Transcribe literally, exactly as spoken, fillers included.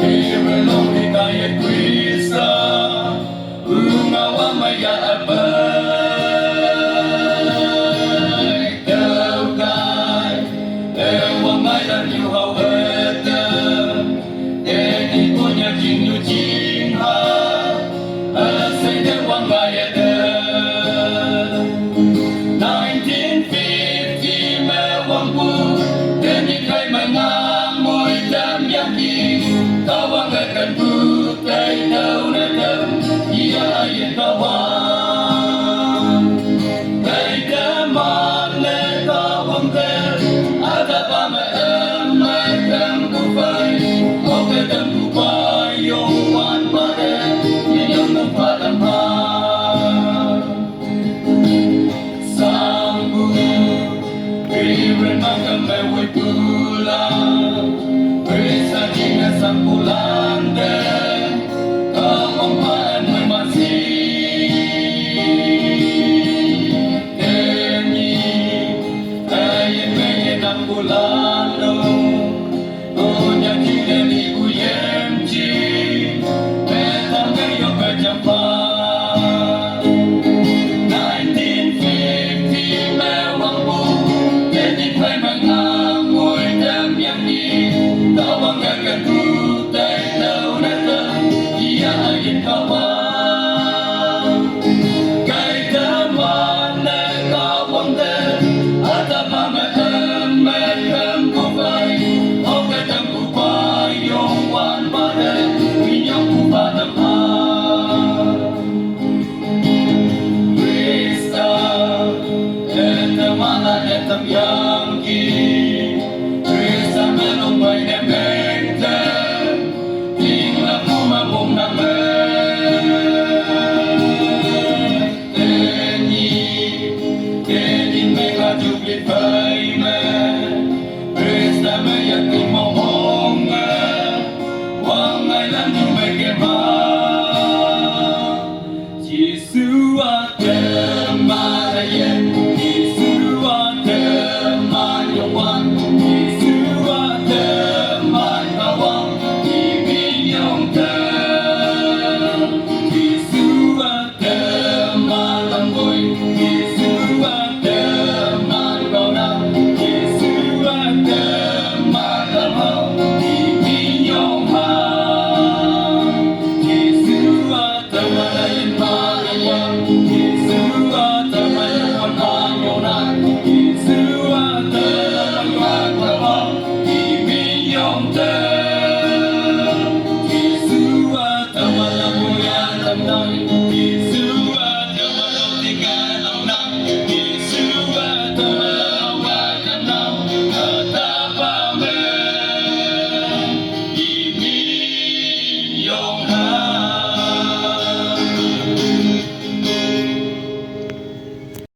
Iwe long di kaya Krista, unga wa maya abai. Daukai, e wa maya nyu hau ete. E ni punya jing nyu jing ha. E se de wa maya de. Nineteen fifty me wang pu, deni kai me ngam mui dam yang ki, ka wang e kan pu, kai tau ne dam, ia ayen ka wang. Kai ka man ne ka wang te, a ka pa me em me dam ku pai, o ke dam ku pai, yong wan pa de, ni yong ku pa dam pa. Sambu, Reverend Mangkam Mewipula, Prisakina Sampula,